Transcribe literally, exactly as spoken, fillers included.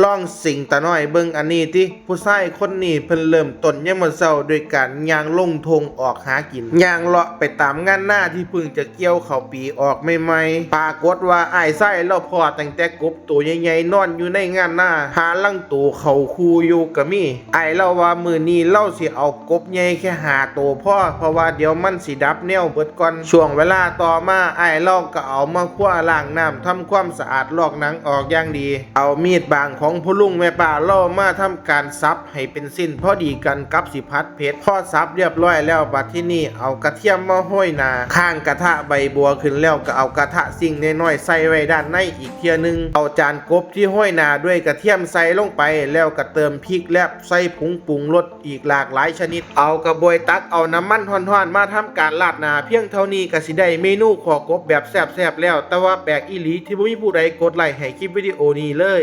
ลองสิ่งตาน้อยเบิ่งอันนี้ติ ผู้ชายคนนี้เพิ่นเริ่มต้นยามมื้อเช้าด้วยการย่างลงท่งออกหากิน ย่างเลาะไปตามงานนาที่เพิ่งจะเกี่ยวข้าวปีออกใหม่ๆ ปรากฏว่าอ้ายชายลาวพ้อตั้งแต่กบตัวใหญ่ๆนอนอยู่ในงานนา หาลางตัวเข้าคู่อยู่ก็มี อ้ายลาวว่ามื้อนี้ลาวสิเอากบใหญ่แค่ห้าตัวพอ เพราะว่าเดี๋ยวมันสิดับแนวเบิดก่อน ช่วงเวลาต่อมาอ้ายลาวก็เอามาครัวล้างน้ำทำความสะอาดลอกหนังออกอย่างดี เอามีดบางของพ่อลุงแม่ป้าลาวมาทำการสับให้เป็นเส้นพอดีกันกับสิผัดเผ็ด พอสับเรียบร้อยแล้วบัดทีนี้เอากระเทียมมาโรยหน้า ข้างกระทะใบบัวขึ้นแล้วก็เอากระทะซิ่งน้อยๆใส่ไว้ด้านในอีกเทื่อหนึ่ง เอาจานกบที่โรยหน้าด้วยกระเทียมใส่ลงไป แล้วก็เติมพริกและใส่ผงปรุงรสอีกหลากหลายชนิด เอากระบวยตักเอาน้ำมันฮ้อนๆมาทำการราดหน้า เพียงเท่านี้ก็สิได้เมนูขั่วกบแบบแซ่บๆแล้ว แต่ว่าแปลกอีหลีที่บ่มีผู้ใดกดไลค์ให้คลิปวิดีโอนี้เลย